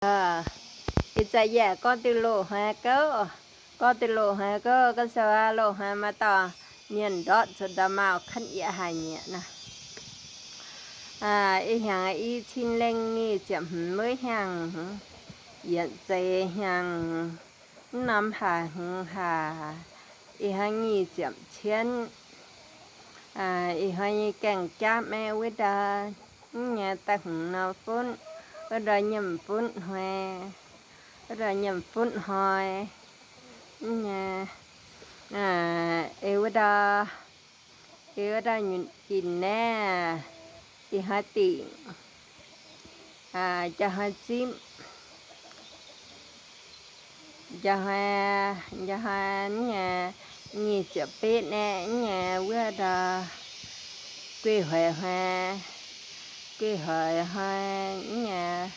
Ih zanc yaac gorngv diuh loz-hnoi gouv, gorngv diuh loz-hnoi gouv, gorngv se loz-hnoi maaih dauh mienh ndortv zuqc nda'maauh kanv yietc haic mi'aqv naaic. Ih hnyangx i cin lengh nyic ziepc hmz wuov hnyangx, yietc zeix hnyangx, mv norm haaix hmz haaix, ih hnoi nyic ziepc cietv, ih hnoi nyei gaengh japv aeqv, wuov ndau nyei da'hmz norm funv, wuov ndau nyiemc funv hnoi, wuov ndau nyiemc funv hnoi, nyei, ei wuov ndau, ei wuov ndau nyunc ginc naaiv, ih hnoi dingc, jaa hnoi zipv, jaa hnoi, jaa hnoi nyei nyic ziepc betv naaiv nyei wuov ndau guei hoic hnoi, guei hoic hnoi nyei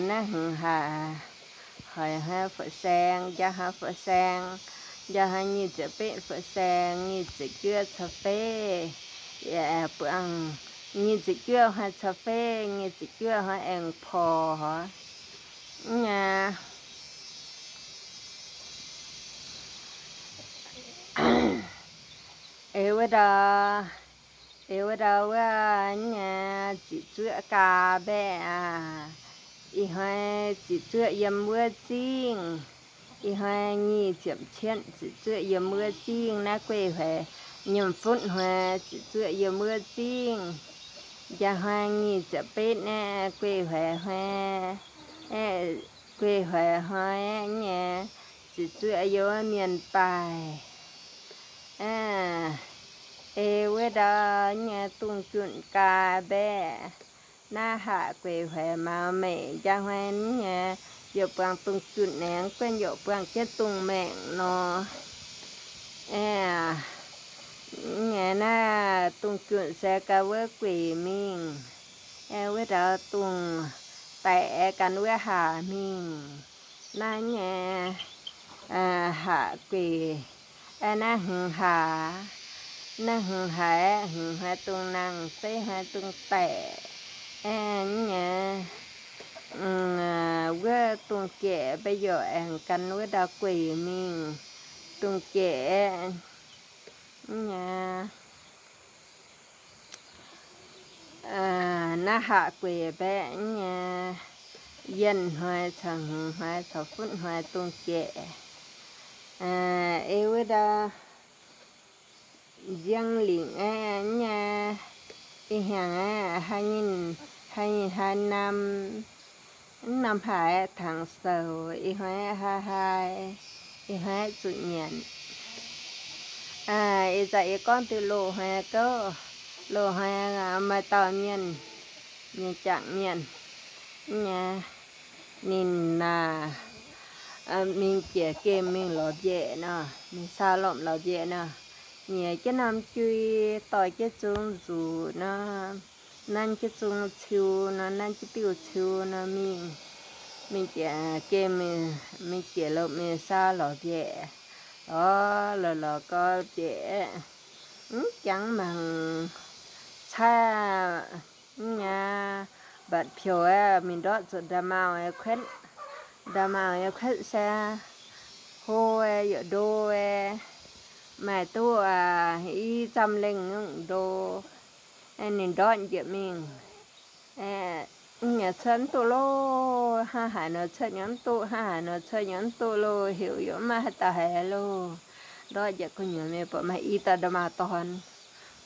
naaiv hmz haaix, hoic hnoi fu'saeng, jaa hnoi fu'saeng, jaa hnoi nyic ziepc betv fu'saeng, nyic ziepc juov caux feiv, buangh nyic ziepc juov hnoi caux feiv, nyic ziepc juov hnoi aengx porc nyei. Ei wuov ndau, ei wuov ndau wuov nyei ziqc zuoqv gaa mbaeqv aac, ih hnoi ziqc zuoqv yiem wuov zingh, ih hnoi nyic ziepc cietv ziqc zuoqv yiem wuov zingh naaiv guei hoic nyiemc funv hnoi ziqc zuoqv yiem wuov zingh, jaa hnoi nyic ziepc betv naaiv guei hoic hnoi, guei hoic hnoi nyei ziqc zuoqv yiem wuov mienh baaih. Ei wuov ndau nyei dungz junh gaa mbaeqv, naaiv haac gueix hoic maux mengh, njang hnoi nyei youc buangh dungz junh naaiv guanh youc buangh jienv dungz maengc nor. Nyei naaiv dungz junh se ganh wuov gueix mingh, wuov ndau dungz daic ganh wuov haac mingh. Naaiv nyei haac gueix, naaiv hmz haaix, naaiv hmz haaix, hmz hnoi dungz nangh, zeiv hnoi dungz daic. Nyei wuov dungz jieqv mbe youc aengx gan wuov ndau gueix mingh, dungz jieqv nyei. Naaiv haac gueix mbaeqv nyei, yienh hnoi caux hmz hnoi caux funv hnoi dungz jieqv. Ei wuov ndau nziang lingc aeqv nyei, ih hnyangx aeqv, haaix nyinh, haaix nyinh haaix nam, mv norm haaix tangx soux, ih hnoi haaix haaix, ih hnoi zuqc nyanc. Ih zanc yie gorngv diuh loz-hnoi gouv, loz-hnoi maaih dauh mienh, mienh jangc mienh nyei, ninh naaic mingh jiex gemh mingh lorz mbiaeqc nor, mingh saau lomh lorz mbiaeqc nor, nyiex jienv norm jui, dorh jienv zung nzuqc nor, nanv jienv zung ciu nor, nanv jienv diuh ciu nor mingh, mingh jiex gemh, mingh jiex lomh mingh saau lorz mbiaeqc. Lorz lorz lorz gau mbiaeqc, mv jangx mangc caaiv nyei, mbatc piouc aeqv, mingh ndortv zuqc nda'maauh nyei kuetv. Nda'maauh nyei kuetv se hlo aeqv, yaac ndo aeqv, maaih duqv i zamh lengh nyungc ndo. Ninh ndortv njiec mingh, cuotv mv duqv loh. Hnangv haaix nor cuotv nyei mv duqv, hnangv haaix nor cuotv nyei mv duqv loh, heuc yaac mv maaih haaix dauh haiz loh. Ndortv njiec gu'nyuoz mingh buatc maaih i dauh nda'maauh dorn.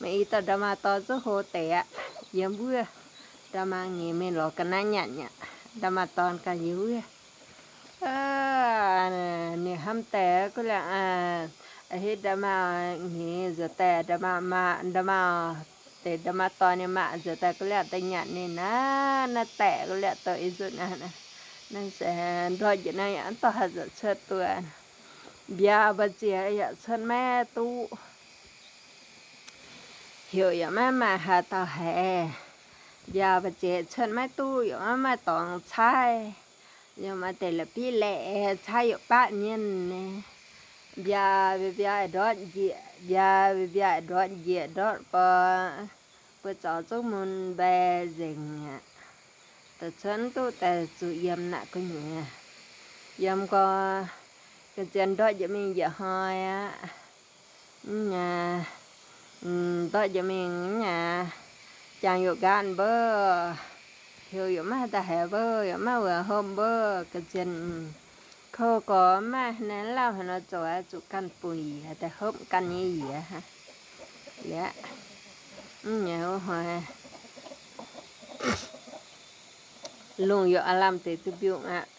Maaih i dauh nda'maauh dorn zungv hlo deix aqv. Yiem wuov, nda'maauh nyic mingh lorz ga'naaiv nyanc aqv. Nda'maauh dorn ganh yiem wuov. Ninh hnamv deix guv liangh, a'heh nda'maauh nyic nzuonx daaih, nda'maauh maa, nda'maauh deix nda'maauh dorn nyei maa nzuonx daaih guv liangh daaih nyanc ninh naaiv, naaiv daeqc guv liangh douh ih nzunc aqv. Naaiv se ndortv njiec naaiv yaac mv dorh haaix zanc cuotv duqv. Mbiauz mbu'ziex yaac cuotv maiv duqv. Heuc yaac maiv maaih haaix dauh haiz. Mbiauz mbu'ziex cuotv maiv duqv, yaac maiv maaih dorngx caaiv. Yaac maaih deix la'bieiv laeqc caaiv yaac baqv mienh. Mbiauz mbiauz ndortv njiec, mbiauz mbiauz ndortv njiec ndortv bor, buo zaux zungv mun mbaih nzengc aqv. da'cuotv mv duqv daaih zuqc yiem naaic gu'nyuoz. Yiem gau, ga'nzien ndortv njiec mingh njiec hnoi aqv. Mv nyei, ndortv njiec mingh mv nyei, jangx youc nqaatv mbouv, tiux youc maiv daaih haiz mbouv, youc maiv wuov hopv mbouv, ga'nzien kouv gorx maiv naaiv lauh haaix nor zoux, zuqc ganh buic yiex daaih hopv ganh nyei yiex. Liuz, mv nyei wuov hnoi lungh youc aav lamh deix duqv mbiungc aqv.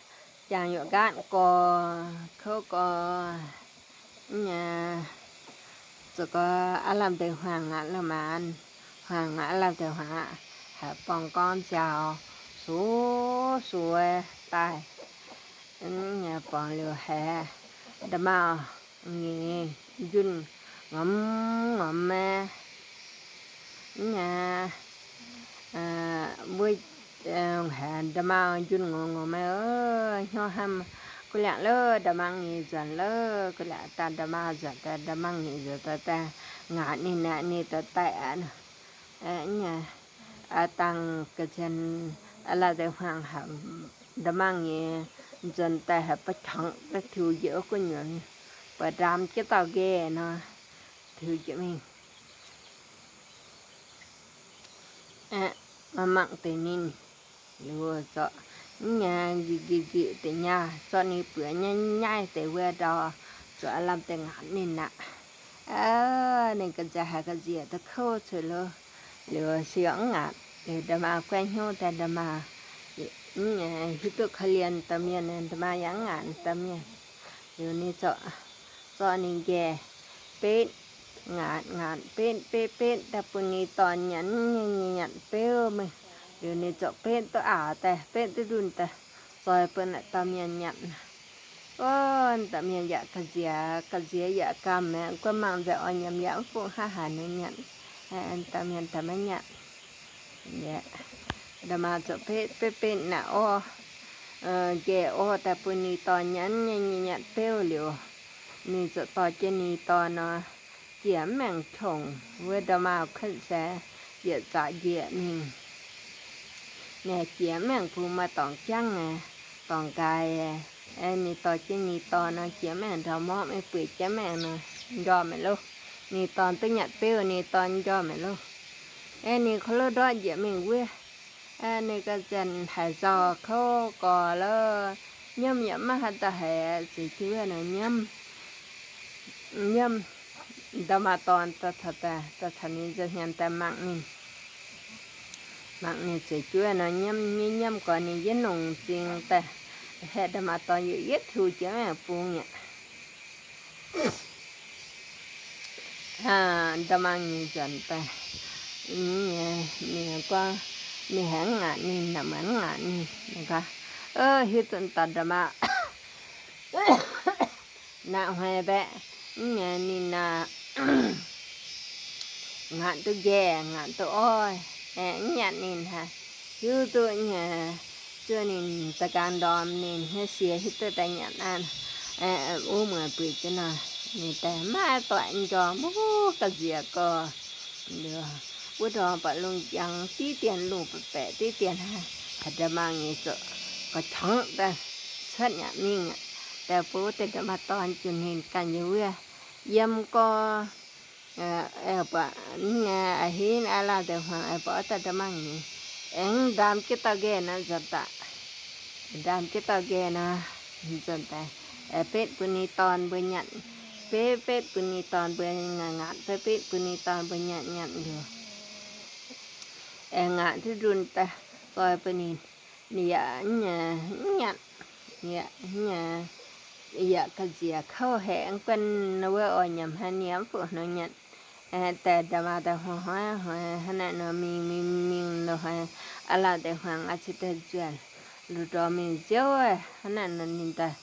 Jangx youc nqaatv gorx, kouv gorx, mv nyei, zoux gau aav lamh deix hmuangx aqv, la'maanz hmuangx aqv, aav lamh deix hmuangx aqv, haiz borngz gorngv nziaaux suov suov daaih. Mv nyei, borngz liuz haiz nda'maauh nyei njunh ngormx ngormx maiv. Mv nyei, mbuo haiz nda'maauh njunh ngormx ngormx maiv, hnyouv hnamv, gu'liangc lov nda'maauh nyei nzuonx lov, gu'liangc daaih nda'maauh nzuonx daaih, nda'maauh nyei nzuonx daaih, daaih ngaatc ninh aqv, ninh daaih daaih aqv. Mv nyei, dangh ga'nzien aav lamh deix hmuangx haic, nda'maauh nyei nzuonx daaih haiz ba'qangx daaih tiux njiec wuov gu'nyuoz, buatc ndaam jienv dauh nqaeh nor, tiux njiec mingh. Aeqv, mangc deix ninh liuz zorqv mv nyei nqi nqi nqi deix nyaah zorqv ninh buoz nyaiv nyaiv deix wuov ndau, zuqc aav lamh deix ngaatc ninh aqv. Ninh ga'nziex haiz ga'nziex daaih kouv cuiv lov, liuz se yaac mv ngaatc. Liuz nda'maauh guaiv hnyouv daaih, nda'maauh hiuv duqv korv-lienh dauh mienh, nda'maauh yaac mv ngaatc dauh mienh. Liuz ninh zorqv, zorqv ninh nqaeh betv, ngaatc ngaatc betv betv betv daaih bun ninh dorn nyanc, nyanc nyanc beuv mingh. Liuz ninh zorqv betv duqv aac daaih, betv duqv ndunh daaih, zoih bun naaic dauh mienh nyanc. Ov, dauh mienh yaac ga'nziex, ga'nziex yaac gamh mi'aqv. Guov mangc nzengc oix nyanc yaac mv fungc haaix haaix nor nyanc. Dauh mienh daaih maiv nyanc. Nda'maauh zorqv betv betv betv naaic orv, nqaeh orv daaih bun ninh dorn nyanc, nyanc nyanc beuv liuz, ninh zorqv dorh jienv ninh dorn nor, jiex mv maengc qongx. Wuov nda'maauh kuotv se yietc zaqc njiec mingh, ninh jiex mv maengc bun maaih dorngx jangv, dorngx nqaai. Ninh dorh jienv ninh dorn nor, jiex mv maengc ndau morqv mingh, bueix jienv maengc nor, njormh mi'aqv loh. Ninh dorn duqv nyanc beuv, ninh dorn njormh mi'aqv loh. Aeqv, ninh korv-lov ndortv njiec mingh wuov, ninh ga'nziex haiz nzauh kouv gorx lov, nyiemv yaac maiv haih daaih haiz, zueiz jienv wuov nor nyiemv, nyiemv. Nda'maauh dorn daaih caux, daaih caux ninh nza'hmien daaih mangc ninh, mangc ninh zueiz jienv wuov nor nyiemv, nyiemv nyiemv gorx ninh yietv nongc zingx daaih, haeqv nda'maauh dorn yietv tiux jiex maengc bung mi'aqv. Nda'maauh nyei nzuonx daaih, ninh gorngv, ninh haiz mv ngaatc ninh, naaic maiv ngaatc ninh, ninh gorngv, hiuv duqv daaih nda'maauh naaiv hnoi mbaeqc, mv nyei ninh naaic ngaatc duqv nqaeh, ngaatc duqv orv, aeqv, mv nyanc ninh haic. Hiuv duqv nyei, zuov ninh da'nqaang ndorm ninh hnyouv sie hiuv duqv daaih nyanc aqv. Wuov muoz buic jienv nor, ninh daaih maiv doic njormh, mbuo ga'nziex gorx. Wuov ndorm baac lungh jangx diqv dien, lungh baeqc baeqc diqv dien, haaix nda'maauh nyei zoqc ga'qangx daaih cuotv nyanc mingh aqv. Daaih bun wuov deix nda'maauh dorn jun ninh ganh nyei wuov yiem gorx. A'hinh aav laanh deix hmuangx aengx buatc wuov deix nda'maauh nyei, aengx ndaam jienv dauh nqaeh nor nzuonx daaih. Ndaam jienv dauh nqaeh nor nzuonx daaih, betv bun ninh dorn mbuo nyanc, betv betv bun ninh dorn mbuo ngaatc, betv betv bun ninh dorn mbuo nyanc, nyanc liuz, aengx ngaatc duqv ndunh daaih zoih bun ninh, ninh yaac mv nyanc, yaac ga'nziex kouv haic, mv guanh wuov oix nyanc haaix ninh mv fungc nor nyanc. Daaih nda'maauh daaih hnoi-hnoi hnangv naaiv nor mingh mingh mingh loz-hnoi, aav laanh deix hmuangx aqv cingx daaih nzuonx, lungh ndorm mingh nziouv hnangv naaiv nor ninh daaih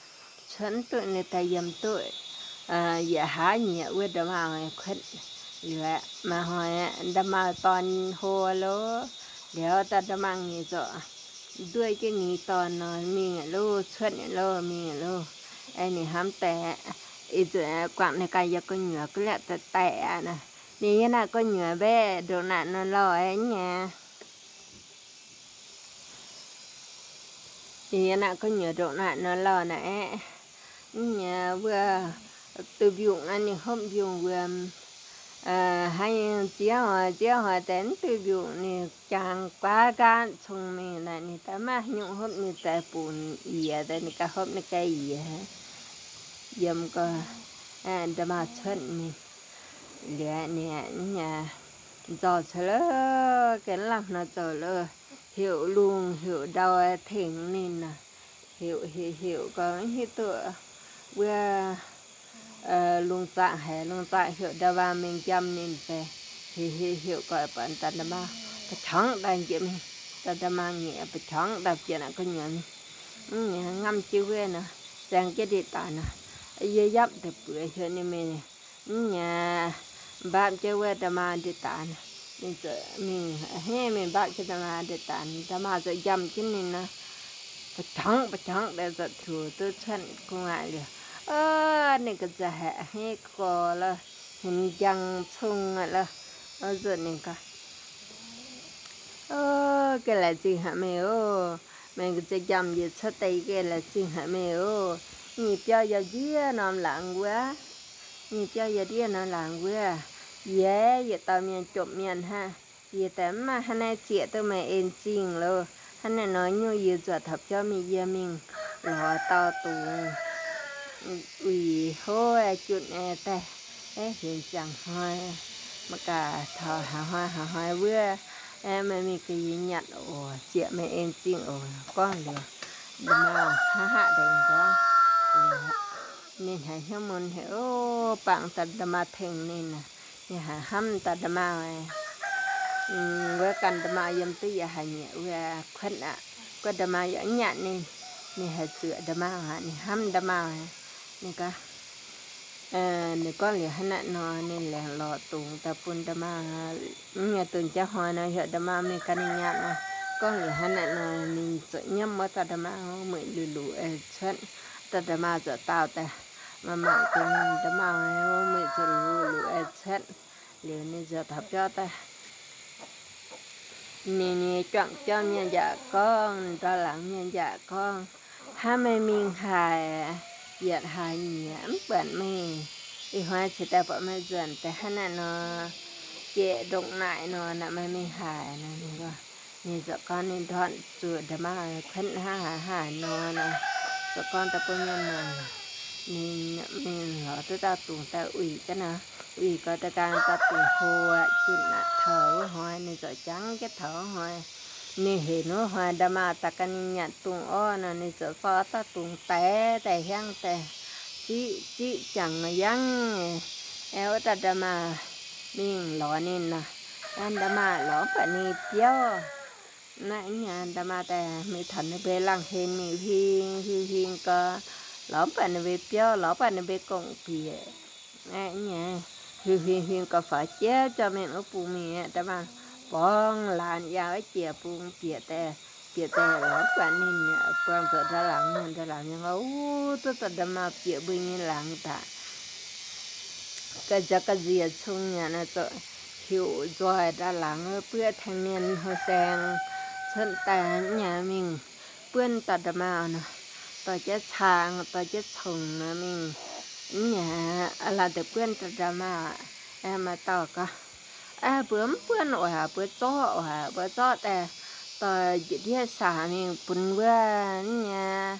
cuotv duqv, ninh daaih yiem duqv yietc hlaax nyieqc wuov nda'maauh kuotv. Liuz maaih hnoi nda'maauh dorn hlo loh, liuz daaih nda'maauh nyei zoqc nduov jienv ninh dorn nor mingh aqv loh, cuotv aqv loh, mingh aqv loh. Ninh hnamv daaih, ih zanc guangc ninh ganh yiem gu'nyuoz gu'liangv daaih daaih aqv. Ninh yiem naaiv gu'nyuoz mbaeqc ndongc naaic nor lauh nyei. Yie naaic gu'nyuoz ndongc naaic nor lauh naaic aeqv, nyei wuov duih mbiungc naaiv ninh hopv mbiungc wuom, haaix nyungc ziex hnoi ziex hnoi daaih mv duih mbiungc ninh jangx guaav nqaatv cong mingh naaic ninh daaih maiv haaix nyungc hopv ninh daaih bungx yie daaih ninh ganh hopv ninh ganh yie. Yiem gau, nda'maauh cuotv mingh liuz ninh nzauh cuotv lo, gengh lamh nor zoux lo, heuc lungh heuc ndau tengx ninh nor, heuc heuc heuc gau mv hiuv duqv wuov lungh zaangc haiz lungh zaangc heuc nda'maauh mingh njamv ninh fai, heuc heuc heuc gau buatc daaih nda'maauh ba'qangx daaih njiec mingh, daaih nda'maauh nyei ba'qangx daaih bieqc naaic gu'nyuoz mingh. Mv nyei ngamv jienv wuov nor, zaeng jienv ndie-daaih nor, yie yapv deix buoz heuc ninh mingh, mv nyei mbaapv jienv wuov nda'maauh ndie-daaih nor, ninh ziouc mingh a'hneiv mingh mbaapv jienv nda'maauh ndie-daaih, nda'maauh ziouc njamv jienv ninh nor, ba'qangx ba'qangx daaih ziouc tiux duqv cuotv gu'nguaaic liuz, ninh ga'nziex haiz a'hneiv gorx lo, hmien njang cong aqv lo, nzuonx ninh gaax, O, gengh laengz zingh haic meih oc. Meih ga'nziex njamv yie cuotv daaih, gengh laengz zingh haic meih oc. Nyic biauv yaac ndiev norm laangz wuov. Nyic biauv yaac ndiev norm laangz wuov. Yie, yietc dauh mienh jomc mienh hnangv. Yie daaih mv maaih hnangv naaiv zieqc duqv meih en zingh loh. Hnangv naaiv nor nyungc yie nzuonx taux biauv mingh yie mingh lorz dauh dungz uix hov junh daaih, hmien ziangh hnoi, maiv gaax taux haaix hnoi haaix hnoi wuov, meih mingh gaax yie nyatc oc, zieqc meih en zingh oc. Gorngv liuz, nda'maauh hnangv haav deix gorngv, ninh haiz hnyouv mun haic, o, bangc daaih nda'maauh tengx ninh, ninh haiz hnamv daaih nda'maauh, wuov ganh nda'maauh yiem duqv yaac haiz nyiec wuov kuotv aqv. Guov nda'maauh yaac mv nyatc ninh, ninh haiz zuoqc nda'maauh aqv, ninh hnamv nda'maauh aqv. Ninh gorngv, ninh gorngv liuz hnangv naaiv nor, ninh laengz lorz dungz daaih bun nda'maauh, mv nyei dungz jauv hnoi nor heuc nda'maauh mingh ganh ninh nyatc nor. Gorngv liuz hnangv naaiv nor ninh ziouc nyiemv wuov dauh nda'maauh mueic luc luc cuotv. Dauh nda'maauh ziouc daauh daaih, maaih mangc gaax ninh nda'maauh mueic ziouc luc luc cuotv. Liuz ninh ziouc taux biauv daaih. Ninh nyei juangc biauv mienh yaac gorngv, ndau laangz mienh yaac gorngv, Hnangv meih mingh haic, yietc haic nyiec mv buatc meih. Ih hnoi cingx daaih buatc meih nzuonx daaih hnangv naaiv nor, jieqv ndongc naaic nor, naaic meih mingh haic nor. Ninh ziouc gorngv ninh ndortv zuqc nda'maauh kuotv hnangv haaix haaix nor, ziouc gorngv daaih bun mienh muangx. Ninh mingh lorz duqv dauh dungz daaih uix gaax nor, uix gau daaih gan dauh dungz hlo aqv. Junh aqv, taux wuov hnoi ninh ziouc jangv jienv taux wuov hnoi. Ninh heuc wuov hnoi nda'maauh daaih gan ninh nyanc dungz orv nor, ninh ziouc zorqv dauh dungz daix daaih hiaangv daaih ziqv ziqv jangx yangv. Aengx wuov dauh nda'maauh mingh lorz ninh nor, nda'maauh lorz mv buatc ninh biauv. Naaiv nyei nda'maauh daaih mingh taux ninh mbuo laangh hlen mingh huing huing huing gau, lorz mv buatc ninh mbuo biauv, lorz mv buatc ninh mbuo gong bieqc. Naaiv nyei huing huing huing gau faaux jienv jauv mienh wuov bung mingh, nda'maauh borngz laanh yangh wuov jiex bung bieqc daaih, bieqc daaih lorz mv buatc ninh, buangh zuqc ndau laangz mienh, ndau laangz mienh gorngv, Wuov, duqv dauh nda'maauh bieqc mbuo nyei laangz daaih. Ga'nziaaux ga'nziex cong nyanc naaiv zoux heuc nzoih ndau laangz buov tengx mienh hlo saeng cuotv daaih nyei mingh buonv dauh nda'maauh nor, dorh jienv caang dorh jienv congx nor mingh. Nyei aav lamh deix buonv dauh nda'maauh, maaih dauh gorngv, Mbuo mv buonv oc, mbuo zorqv oc, mbuo zorqv daaih dorh njiec ndiev saac mingh bun wuov nyei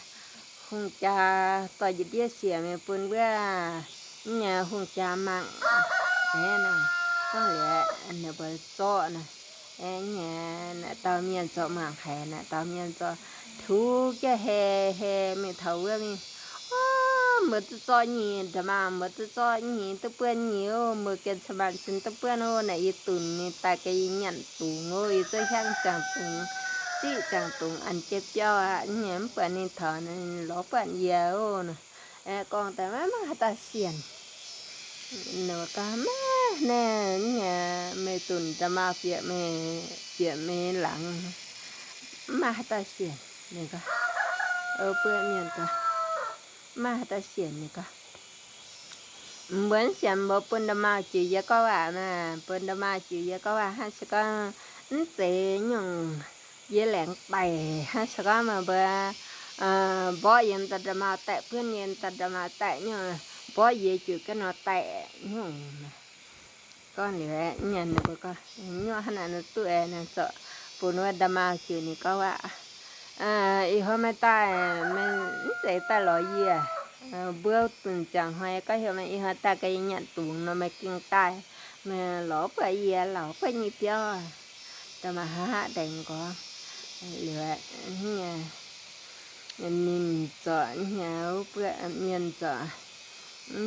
hungh jaa, dorh njiec ndiev sieqv mingh bun wuov nyei hungh jaa mangc. Aeqv, gorngv liuz ninh mbuo zorqv nor, aeqv, nyei naaic dauh mienh zorqv mangc haic, naaic dauh mienh zorqv tuv jienv hei hei mingh taux wuov mingh, Ov, mbuo duqv zorqv nyei nda'maauh, mbuo duqv zorqv nyei, duqv buonv nyei oc, mbuo gengh cin-maanc cin duqv buonv oc. Naaic yie dunx ninh daaih gaax yie nyanc dungz oc, yie zuov hiaangv ziangh dungz, ziqv ziangh dungz an jienv biauv aqv. Nyei mv buatc ninh taux, ninh lorz buatc yie oc. Gorngv daaih maiv maaih haaix dauh sienx. Ninh gorngv, Maiv naaiv nyei, meih dunx nda'maauh bieqc meih, bieqc meih laangz, mv maaih haaix dauh sienx. Ninh gorngv, buonv mienh gorngv, Mv maaih haaix dauh sienx. Ninh gorngv, Mbuo mv sienx mbuo bun nda'maauh jiu yie gorngv waac maah, bun nda'maauh jiu yie gorngv waac hnangv se gorngv mv zeiz nyungc yie laengz daic hnangv se gorngv meih mbuo mborqv yie daaih nda'maauh daaih, buonv yie daaih nda'maauh daaih nyungc, mborqv yie jiu ga'naaiv daaih nyungc. Gorngv liuz, nyungc hnangv naaic nor duqv, ninh zorqv bun wuov nda'maauh jiu, ninh gorngv waac, ih hnoi meih daaih, meih mv zeiz daaih lorz yie. Mbuo dunc ziangh hnoi gorngv heuc meih ih hnoi daaih ga'naaiv nyanc dungz nor meih gengh daaih, meih lorz buatc yie, lorz buatc nyei biauv. Nda'maauh haav haav deix gorngv liuz, ninh zorqv nyei, mienh zorqv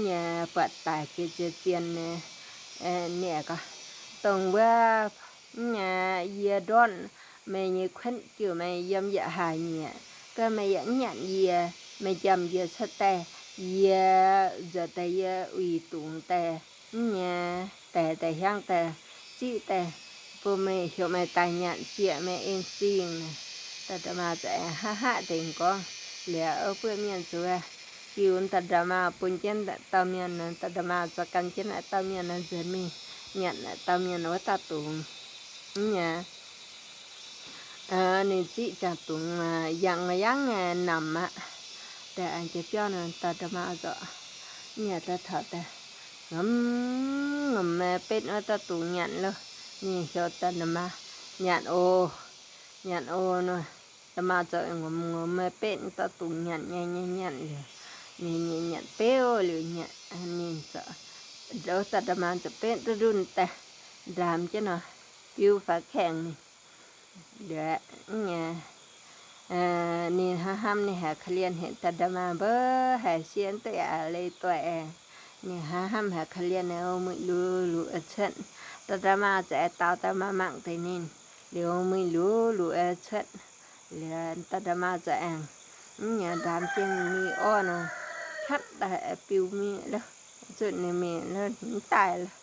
nyei buatc daic jiex zien zien nyei, ninh gorngv, dongh wuov nyei yie ndortv meih nyei kuotv jiu meih yiem yietc haaix nyieqc, gorngv meih yaac mv nyanc yie, meih njamv yie cuotv daaih, yie nzuonx daaih yie uix dungz daaih, mv nyei, daaih daaih hiaangv daaih ziqv daaih, bun meih heuc meih daaih nyanc zieqc meih en zingh. Da'nda'maauh za'eix haav haav deix gorngv liuz, buov mienh zuqc diuh da'nda'maauh bun jienv dauh mienh, da'nda'maauh zorqv gan jienv naaiv dauh mienh nzuonx mingh nyanc naaiv dauh mienh wuov dauh dungz. Mv nyei, ninh ziqv ziangh dungz yangh yangv namx aqv. Daaih aengx jiex biauv nor, da'nda'maauh zorqv, mv nyei, daaih taux daaih ngomz ngomz betv wuov dauh dungz nyanc loh. Ninh heuc da'nda'maauh, nyanc oc, nyanc oc nor, nda'maauh zorqv ngomz ngomz betv dauh dungz nyanc nyei, nyei nyanc liuz, ninh nyei nyanc beuv liuz, ninh zorqv, da'nda'maauh zorqv betv duqv ndunh daaih ndaamx jienv nor, biu faaux kaengh ninh. Liuz, ninh hnamv hnamv ninh haiz korv-lienh haic, da'nda'maauh mbov haic, siev duqv yaac leiz-doic. Ninh hnamv hnamv haiz korv-lienh, mueiz luv luv cuotv. Da'nda'maauh za'eix daaux daaih mangc mangc deix ninh, liuz mueiz luv luv cuotv. Liuz da'nda'maauh za'eix aengx, mv nyei, ndaamx jienv mingh orv nor, katv daaih biu mingh loh, zuqc ninh mingh loh, mv daaih loh.